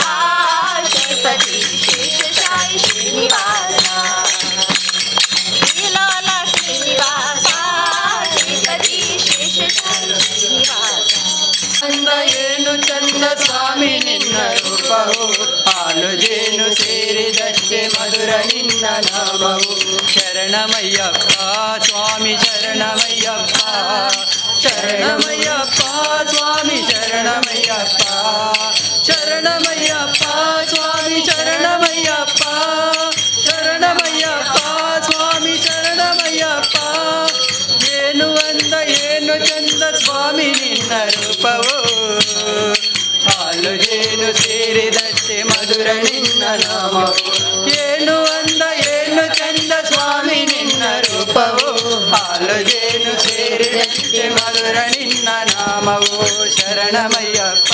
ಶ್ರೀಪತಿ ಶೇಷಶಾಯಿ ಶ್ರೀನಿವಾಸ, ಶ್ರೀಲೋಲ ಶ್ರೀನಿವಾಸ, ಶ್ರೀಪತಿ ಶೇಷಶಾಯಿ ಶ್ರೀನಿವಾಸ. ಅಂದ ಏನು ಚಂದ ಸ್ವಾಮಿ ನಿನ್ನ ರೂಪವು, ಹಾಲು ಜೇನು ಸೇರಿದಷ್ಟೇ ಮಧುರ ನಿನ್ನ ನಾಮವು. ಶರಣಮಯ್ಯಪ್ಪ ಸ್ವಾಮಿ ಶರಣಮಯ್ಯಪ್ಪ, ಶರಣಮಯ್ಯಪ್ಪ ಸ್ವಾಮಿ ಶರಣಮಯ್ಯಪ್ಪ, ಶರಣಮಯ್ಯಪ್ಪ ಸ್ವಾಮಿ ಶರಣಮಯ್ಯಪ್ಪ, ಶರಣಮಯ್ಯಪ್ಪ ಸ್ವಾಮಿ ಶರಣಮಯ್ಯಪ್ಪ. ಏನು ಅಂದ ಏನು ಚಂದ ಸ್ವಾಮಿ ನಿನ್ನ ರೂಪವು, ಹಾಲು ಜೇನು ಸೇರಿದಷ್ಟೇ ಮಧುರ ನಿನ್ನ ನಾಮವು. ಏನು ಅಂದ ಏನು ಚಂದ ಸ್ವಾಮಿ ನಿನ್ನ ರೂಪವು, ಹಾಲು ಜೇನು ಸೇರಿದಷ್ಟೇ ಮಧುರ ನಿನ್ನ ನಾಮವು. ಶರಣಮಯ್ಯಪ್ಪ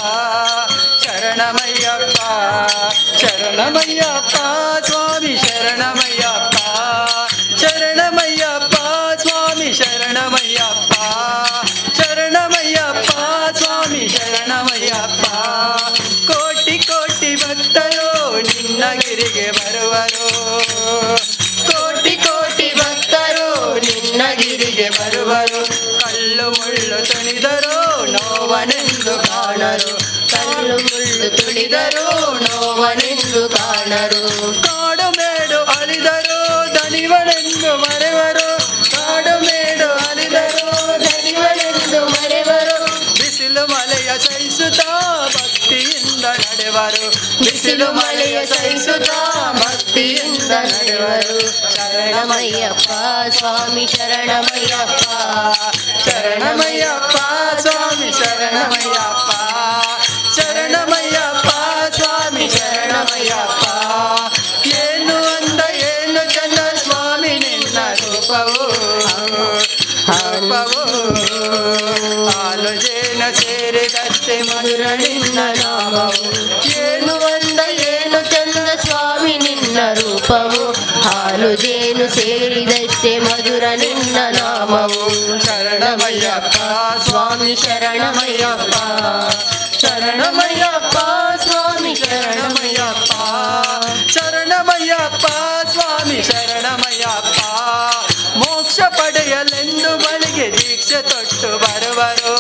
ಶರಣಮಯ್ಯಪ್ಪ, ಶರಣಮಯ್ಯಪ್ಪ ಸ್ವಾಮಿ ಶರಣಮಯ್ಯಪ್ಪ, ಶರಣಮಯ್ಯಪ್ಪ ಸ್ವಾಮಿ ಶರಣಮಯ್ಯಪ್ಪ, ಶರಣಮಯ್ಯಪ್ಪ ಸ್ವಾಮಿ ಶರಣಮಯ್ಯಪ್ಪ. ಬರುವರು. ಕೋಟಿ ಕೋಟಿ ಭಕ್ತರು ನಿನ್ನ ಗಿರಿಗೆ ಬರುವರು. ಕಲ್ಲು ಮುಳ್ಳು ತುಳಿದರು ನೋವನೆಂದು ಕಾಣರು. ಕಲ್ಲು ಮುಳ್ಳು ತುಳಿದರು ನೋವನೆಂದು ಕಾಣರು. ಕಾಡು ಮೇಡು ಅಲಿದರು ದನಿವನೆಂದು ಮರೆವರು. ಕಾಡು ಮೇಡು ಅಲಿದರು ದನಿವನೆಂದು ಮರೆವರು. ಬಿಸಿಲು ಮಳೆಯ ಸಹಿಸುತ್ತಾ ಭಕ್ತಿಯಿಂದ ನಡೆವರು. ಬಿಸಿಲು ಮಳೆಯ ಸಹಿಸುತ್ತಾ ಭಕ್ತಿಯಿಂದ ನಡೆವರು. ಶರಣಮಯ್ಯಪ್ಪ ಸ್ವಾಮಿ ಶರಣಮಯ್ಯಪ್ಪ. ಶರಣಮಯ್ಯಪ್ಪ ಸ್ವಾಮಿ ಶರಣಮಯ್ಯಪ್ಪ. ಶರಣಮಯ್ಯಪ್ಪ ಸ್ವಾಮಿ ಶರಣಮಯ್ಯಪ್ಪ. ಏನು ಅಂದ ಏನು ಚಂದ ಸ್ವಾಮಿ ನಿನ್ನ ರೂಪವು ರೂಪವು. ಹಾಲು ಜೇನ ಸೇರಿದಷ್ಟೇ ಮಧುರ ನಿನ್ನ ನಾಮವು. ಏನು ಅಂದ ಏನು ಚಂದ ಸ್ವಾಮಿ ನಿನ್ನ ರೂಪವು. ಹಾಲು ಜೇನು ಸೇರಿದಷ್ಟೇ ಮಧುರ ನಿನ್ನ ನಾಮವು. ಶರಣಮಯ್ಯಪ್ಪ ಸ್ವಾಮಿ ಶರಣಮಯ್ಯಪ್ಪ. ಶರಣಮಯ್ಯಪ್ಪ ಸ್ವಾಮಿ ಶರಣಮಯ್ಯಪ್ಪ. ಶರಣಮಯ್ಯಪ್ಪ ಸ್ವಾಮಿ ಶರಣಮಯ್ಯಪ್ಪ. ಮೋಕ್ಷ ಪಡೆಯಲೆಂದು ಬಳಿಗೆ ದೀಕ್ಷೆ ತೊಟ್ಟು ಬರುವರು.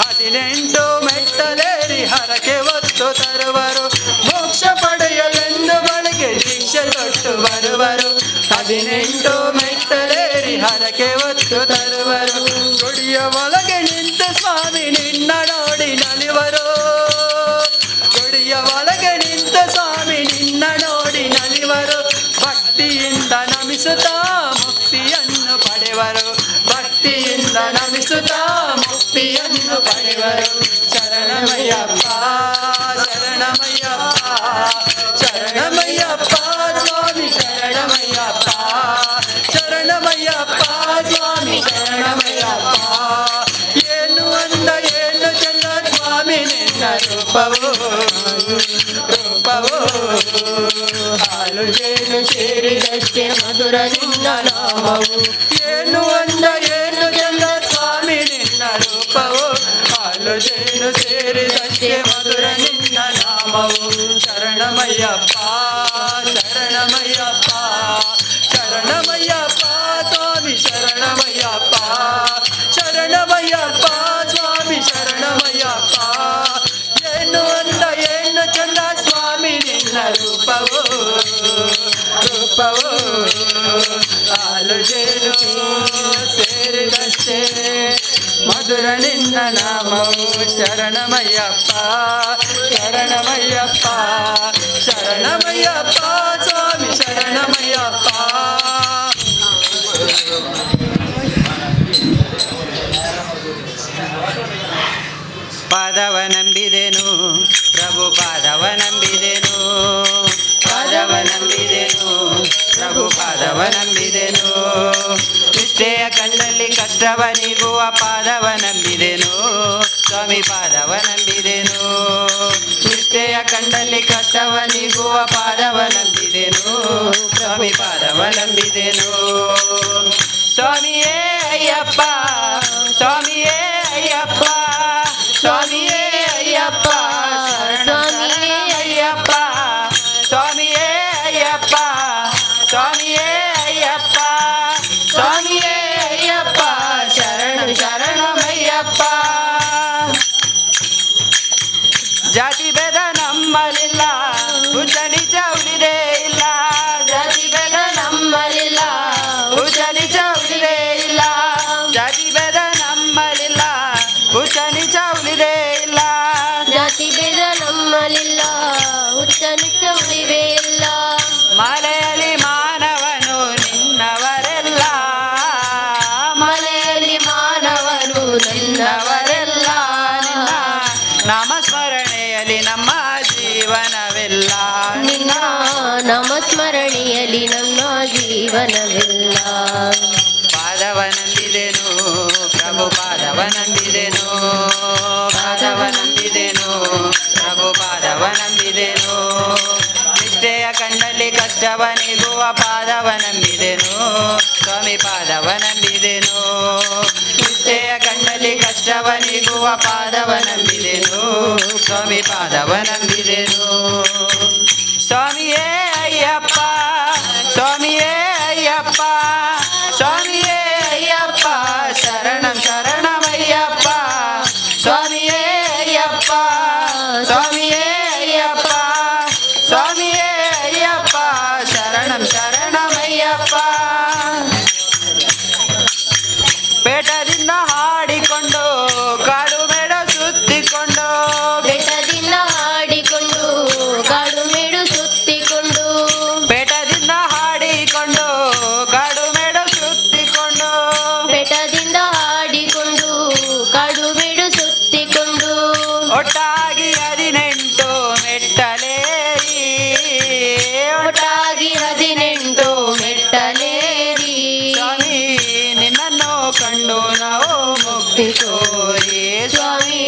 18 ಮೆಟ್ಟಲೇರಿ ಹರಕೆ ಹೊತ್ತು ತರುವರು. ಮೋಕ್ಷ ಪಡೆಯಲೆಂದು ಬಳಿಗೆ ದೀಕ್ಷೆ ತೊಟ್ಟು ಬರುವರು. 18 ಮೆಟ್ಟಲೇರಿ ಹರಕೆ ಹೊತ್ತು ತರುವರು. ಗುಡಿಯ ಒಳಗೆ ನಿಂತು ಸ್ವಾಮಿ ನಿನ್ನ ನೋಡಿ ನಲಿವರು. ಗುಡಿಯ ಒಳಗೆ ನಿಂತ ಸ್ವಾಮಿ ನಿನ್ನ ನೋಡಿ ನಲಿವರು. ಭಕ್ತಿಯಿಂದ ನಮಿಸುತ್ತಾ ಮುಕ್ತಿಯನ್ನು ಪಡೆವರು. ಭಕ್ತಿಯಿಂದ ನಮಿಸುತ್ತಾ ಮುಕ್ತಿಯನ್ನು ಪಡೆವರು. ಶರಣಮಯ್ಯಪ್ಪ ಶರಣಮಯ್ಯಪ್ಪ. ಶರಣಮಯ್ಯಪ್ಪ ಸ್ವಾಮಿ ಶರಣಮಯ್ಯಪ್ಪ. ಶರಣಮಯ್ಯಪ್ಪ ಸ್ವಾಮಿ ಶರಣಮಯ್ಯಪ್ಪ. ಏನು ಅಂದ ಏನು ಚಂದ ಸ್ವಾಮಿ ನಿನ್ನ ರೂಪವು ರೂಪವು. ಹಾಲು ಜೇನು ಸೇರಿದಷ್ಟೇ ಮಧುರ ನಿನ್ನ ನಾಮವು. ಏನು ಅಂದ ಏನು ಚಂದ ಸ್ವಾಮಿ ನಿನ್ನ ರೂಪವು. ಹಾಲು ಜೇನು ಸೇರಿದಷ್ಟೇ ಮಧುರ ನಿನ್ನ ನಾಮವು. ಶರಣಮಯ್ಯಪ್ಪ ಶರಣಮಯ್ಯಪ್ಪ. ಶರಣಮಯ್ಯಪ್ಪ ಸ್ವಾಮಿ ಶರಣಮಯ್ಯಪ್ಪ. ಶರಣಮಯ್ಯಪ್ಪ ಸ್ವಾಮಿ ಶರಣಮಯ್ಯಪ್ಪ. ಏನು ಅಂದ ಏನು ಚಂದ ಸ್ವಾಮಿ ನಿನ್ನ ರೂಪವು ರೂಪವು. ಹಾಲು ಜೇನು ಸೇರಿದಷ್ಟೇ ಮಧುರ ನಿನ್ನ ನಾಮವು. ಶರಣಮಯ್ಯಪ್ಪ ಶರಣಮಯ್ಯಪ್ಪ. ಶರಣಮಯ್ಯಪ್ಪ ಸ್ವಾಮಿ ಶರಣಮಯ್ಯಪ್ಪ. ಪಾದವ ನಂಬಿದೆನು ಪ್ರಭು ಪಾದವ ನಂಬಿದೆನು. ಪಾದವ ನಂಬಿದೆನು ಪ್ರಭು ಪಾದವ ನಂಬಿದೆನು. ನಿಷ್ಠೆಯ ಕಂಡಲ್ಲಿ ಕಷ್ಟವ ನೀಗುವ ಪಾದವ ನಂಬಿದೆನು ಸ್ವಾಮಿ ಪಾದವ ನಂಬಿದೆನು. ನಿಷ್ಠೆಯ ಕಂಡಲ್ಲಿ ಕಷ್ಟವ ನೀಗುವ ಪಾದವ ನಂಬಿದೆನು ಸ್ವಾಮಿ ಪಾದವ ನಂಬಿದೆನು. ಸ್ವಾಮಿಯೇ ಅಯ್ಯಪ್ಪ ಸ್ವಾಮಿಯೇ ಅಯ್ಯಪ್ಪ. ಸ್ವಾಮಿಯೇ ಅಯ್ಯಪ್ಪ ಸ್ವಾಮಿಯೇ ಅಯ್ಯಪ್ಪ. ಸ್ವಾಮಿಯೇ ಅಯ್ಯಪ್ಪ ಸ್ವಾಮಿಯೇ ಅಯ್ಯಪ್ಪ. ಸ್ವಾಮಿಯೇ ಅಯ್ಯಪ್ಪ ಶರಣು ಶರಣಮಯ್ಯಪ್ಪ. ಜಾತಿ ಭೇದ ನಮ್ಮಲಿಲ್ಲ ಉಚ್ಚ ನೀಚ ಉಳಿದೇ ಇಲ್ಲ. ಜಾತಿ ಭೇದ ನಮ್ಮಲಿಲ್ಲ ಉಚ್ಚ ನೀಚ ಉಳಿದೇ ಇಲ್ಲ. ಜಾತಿ ಭೇದ ನಮ್ಮಲಿಲ್ಲ ಉಚ್ಚ ನೀಚ ಉಳಿದೇ ಇಲ್ಲ. ಜಾತಿ ಭೇದ ನಮ್ಮಲಿಲ್ಲ ಹುಚ್ಚ ನಿಚ್ಚ ಉಳಿವೇ ಇಲ್ಲ. ಮಲೆಯಲ್ಲಿ ಮಾನವನು ನಿನ್ನವರೆಲ್ಲ. ಮಲೆಯಲ್ಲಿ ಮಾನವನು ನನ್ನವರೆಲ್ಲ. ನಿನ್ನ ನಾಮಸ್ಮರಣೆಯಲ್ಲಿ ನಮ್ಮ ಜೀವನವಿಲ್ಲ. ನಿನ್ನ ನಾಮಸ್ಮರಣೆಯಲ್ಲಿ ನಮ್ಮ ಜೀವನವಿಲ್ಲ. ಪಾದವ ನಂಬಿದೆನು ಪ್ರಭು ಪಾದವ ನಂಬಿದೆನು. ಪಾದವ ನಂಬಿದೆನು ಪ್ರಭು ಪಾದವ ನಂಬಿದೆನು. ನಿಷ್ಠೆಯ ಕಂಡಲ್ಲಿ ಕಷ್ಟವ ನೀಗುವ ಪಾದವ ನಂಬಿದೆನು ಸ್ವಾಮಿ ಪಾದವ ನಂಬಿದೆನು. ನಿಷ್ಠೆಯ ಕಂಡಲ್ಲಿ ಕಷ್ಟವ ನೀಗುವ ಪಾದವ ನಂಬಿದೆನು ಸ್ವಾಮಿ ಪಾದವ ನಂಬಿದೆನು. ಸ್ವಾಮಿಯೇ ಅಯ್ಯಪ್ಪ. ಸ್ವಾಮಿಯೇ ಅಯ್ಯಪ್ಪ, ಸ್ವಾಮಿಯೇ ಅಯ್ಯಪ್ಪ, ಶರಣಂ ಶರಣಮಯ್ಯಪ್ಪ. ಸ್ವಾಮಿಯೇ ಅಯ್ಯಪ್ಪ, ಸ್ವಾಮಿಯೇ ಅಯ್ಯಪ್ಪ, ಸ್ವಾಮಿಯೇ ಅಯ್ಯಪ್ಪ, ಶರಣಂ ಶರಣಮಯ್ಯಪ್ಪ. ಪೇಟದಿಂದ ಹಾಡಿಕೊಂಡು ಕಾಡು ಮೇಡ ಸುತ್ತಿಕೊಂಡು, ಬೆಟ್ಟದಿಂದ ಹಾಡಿಕೊಂಡು ಕಾಡು ಮೇಡು ಸುತ್ತಿಕೊಂಡು, ಪೇಟದಿಂದ ಹಾಡಿಕೊಂಡು ಕಾಡು ಮೇಡ ಸುತ್ತಿಕೊಂಡು, ಬೆಟ್ಟದಿಂದ ಹಾಡಿಕೊಂಡು ಕಾಡು ಮೇಡು ಸುತ್ತಿಕೊಂಡು, ಒಟ್ಟಾಗಿ 18 ಮೆಟ್ಟಲೇರಿ, ಒಟ್ಟಾಗಿ 18 ಮೆಟ್ಟಲೇರಿ, ಸ್ವಾಮಿ ನಿನ್ನನ್ನು ಕಂಡು ನಾವು ಮುಕ್ತಿ ಕೋರಿ, ಸ್ವಾಮಿ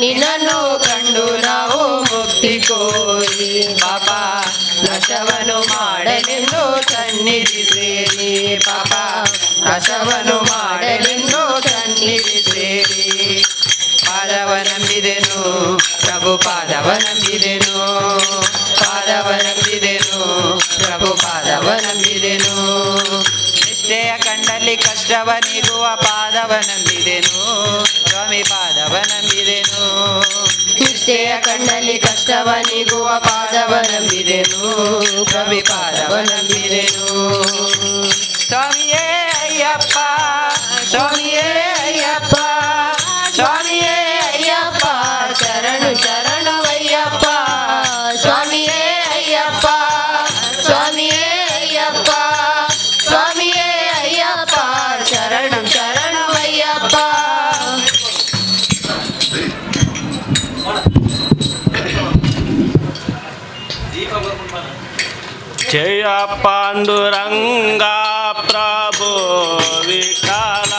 ನಿನ್ನನ್ನು ಕಂಡು ನಾವು ಮುಕ್ತಿ ಕೋರಿ. ಪಾಪ ನಾಶವನು ಮಾಡಲೆಂದು ಸನ್ನಿಧಿ ಸೇರಿ, ಪಾಪ ನಾಶವನು ಮಾಡಲೆಂದು ಸನ್ನಿಧಿ ಸೇರಿ. ಪಾದವ ನಂಬಿದೆನು ಪ್ರಭು, ಪಾದವ ನಂಬಿದೆನು, ಪಾದವ ನಂಬಿದೆನು ಪ್ರಭು, ಪಾದವ ನಂಬಿದೆನು. ನಿಷ್ಠೆಯ ಕಂಡಲ್ಲಿ ಕಷ್ಟವ ನೀಗುವ ಪಾದವ ನಂಬಿದೆನು, ಸ್ವಾಮಿ ಪಾದವ ನಂಬಿದೆನು. ನಿಷ್ಠೆಯ ಕಣ್ಣಲ್ಲಿ ಕಷ್ಟವ ನೀಗುವ ಪಾದವ ನಂಬಿದೆನು, ಸ್ವಾಮಿ ಪಾದವ ನಂಬಿದೆನು. ಸ್ವಾಮಿಯೇ ಅಯ್ಯಪ್ಪ, ಸ್ವಾಮಿಯೇ ಅಯ್ಯಪ್ಪ, ಸ್ವಾಮಿಯೇ ಅಯ್ಯಪ್ಪ, ಶರಣು ಶರಣವಯ್ಯಪ್ಪ. ಸ್ವಾಮಿಯೇ ಅಯ್ಯಪ್ಪ, ಸ್ವಾಮಿಯೇ ಅಯ್ಯಪ್ಪ, ಸ್ವಾಮಿಯೇ ಅಯ್ಯಪ್ಪ, ಶರಣಂ ಶರಣಮಯ್ಯಪ್ಪ. ಜಯ ಪಾಂಡುರಂಗ ಪ್ರಭು ವಿಠಲ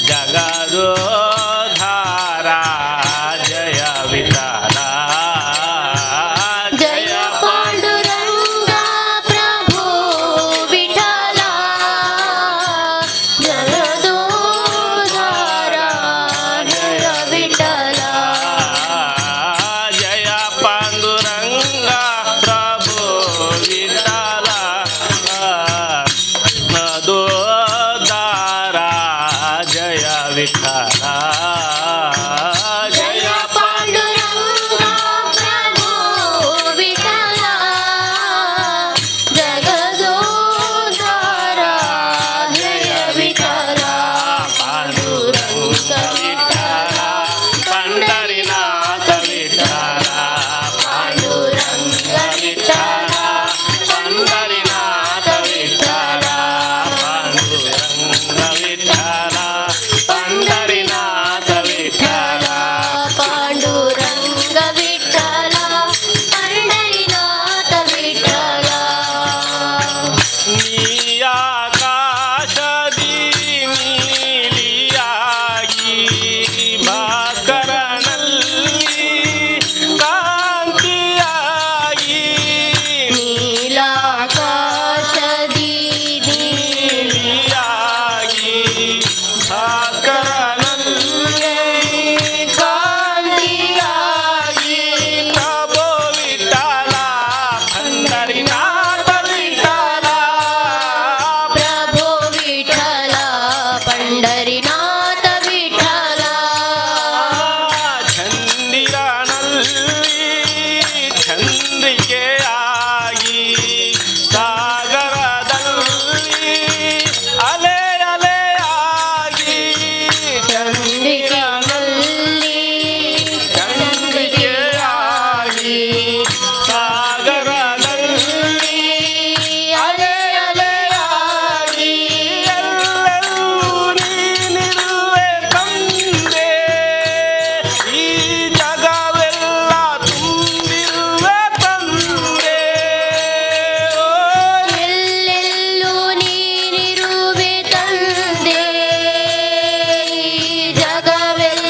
ಜಗದೋದ್ಧಾರ ಜಯ ವಿಠಲ. ಜಯ ಪಾಂಡುರಂಗ ಪ್ರಭು ವಿಠಲ ಜಗದೋದ್ಧಾರ ಜಯ ವಿಠಲ. ಜಯ ಪಾಂಡುರಂಗ ಪ್ರಭು ವಿಠಲ ಜಗದೋದ್ಧಾರ ಜಯ ವಿಠಲ. ಜಯ ಪಾಂಡುರಂಗ ಪ್ರಭು ವಿಠಲ ಜಗದೋದ್ಧಾರ ಜಯ ವಿಠಲ. ಪಾಂಡುರಂಗ ವಿಠಲ ಪಂಡರಿನಾಥ ವಿಠಲ, ಪಾಂಡುರಂಗ ವಿಠಲ ಪಂಡರಿನಾಥ ವಿಠಲ, ಪಾಂಡುರಂಗ ವಿಠಲ ಪಂಡರಿನಾಥ ವಿಠಲ, ಪಾಂಡುರಂಗ ವಿಠಲ ಪಂಡರಿನಾಥ ವಿಠಲ. ನೀಯಾಕಾಶದಿ ನೀಲಿಯಾಗಿ ಭಾಸ್ಕರನಲ್ಲಿ ಕಾಂತಿಯಾಗಿ, ನೀಲಾಕಾಶದಿ ನೀಲಿಯಾಗಿ ಭಾಸ್ಕರನಲ್ಲಿ ಕಾಂತಿಯಾಗಿ, ಪ್ರಭು ವಿಠಲ ಪಂಡರಿನಾಥ ವಿಠಲ, ಪ್ರಭು ವಿಠಲ ಪಂಡರಿನಾಥ ವಿಠಲ. ಚಂದಿರನಲ್ಲಿ ಚಂದ್ರಿಕೆಯಾಗಿ ಸಾಗರದಲ್ಲಿ ಅಲೆ ಅಲೆಯಾಗಿ, ಚಂದ್ರಿಕೆಯಲ್ಲಿ ಚಂದ್ರಿಕೆಯಾಗಿ ಸಾಗರದಲ್ಲಿ ಅಲೆ ಅಲೆಯಾಗಿ, ಎಲ್ಲೆಲ್ಲೂ ನೀನಿರುವೆ ತಂದೆ, ಈ ಜಗವೆಲ್ಲ ತುಂಬಿರುವೆ ತಂದೆ. ಓ ಎಲ್ಲೆಲ್ಲೂ ನೀನಿರುವೆ ತಂದೆ, ಈ ಜಗವೆಲ್ಲ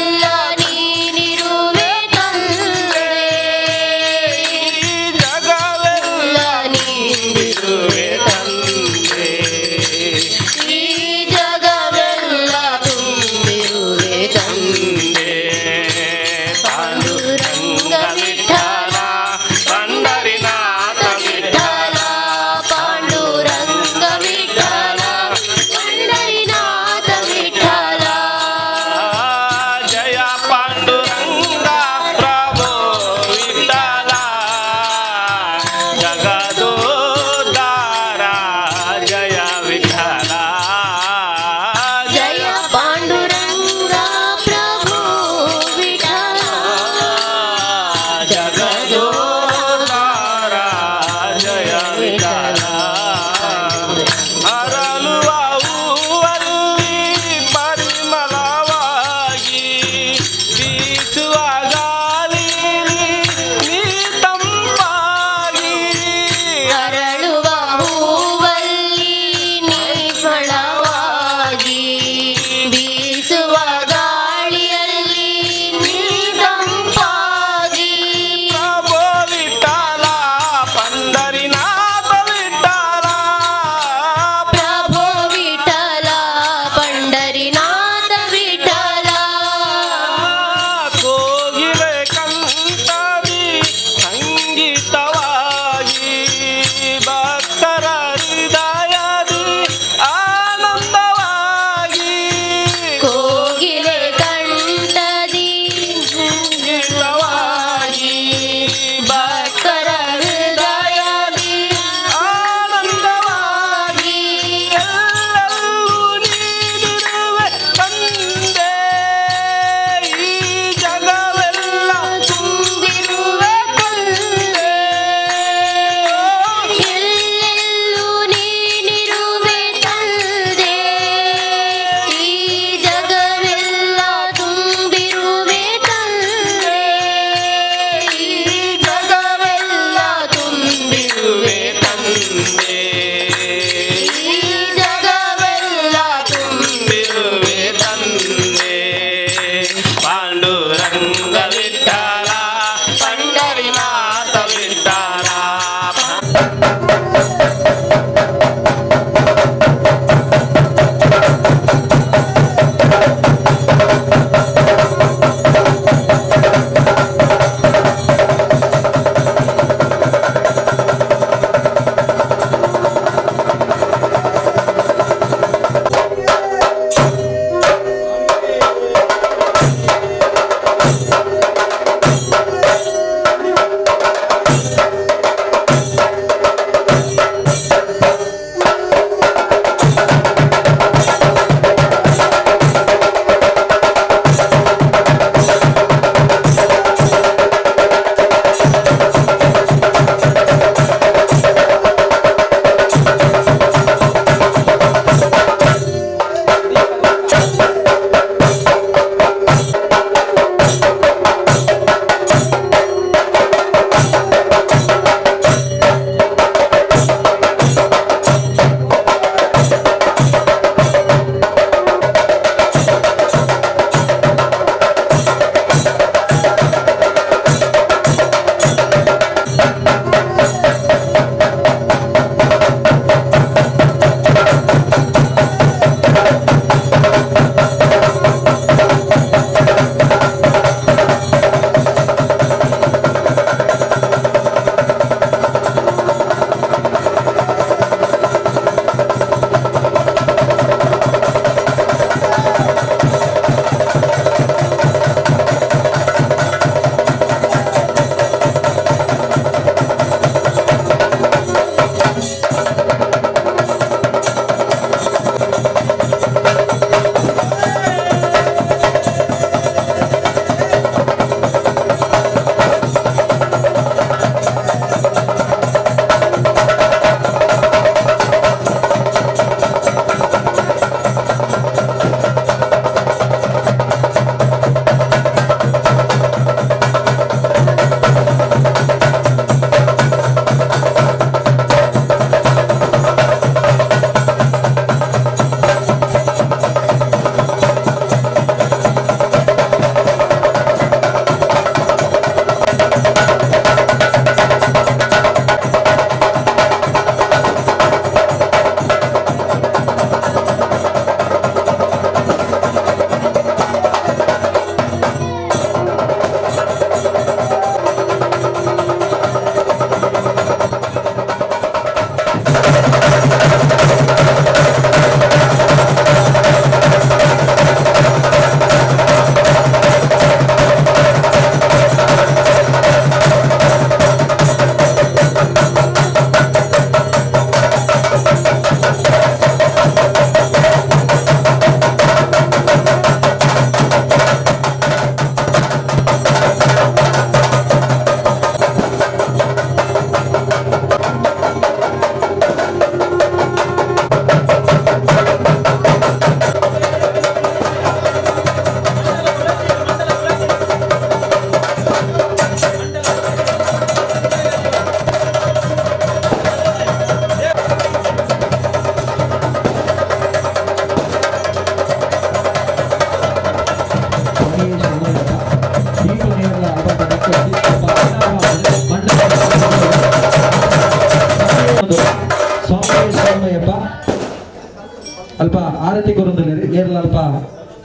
ಆರತಿ ಕೊರೊಂದುಲ್ಲೆರ್. ಏರ್ಲ ಅಲ್ಪ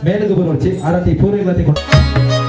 ಮೇಲುಗು ಬರೋಡ್ಚಿ, ಆರತಿ ಪೂರೆಗ್ಲ ತಿಕ್ಕುಂಡು.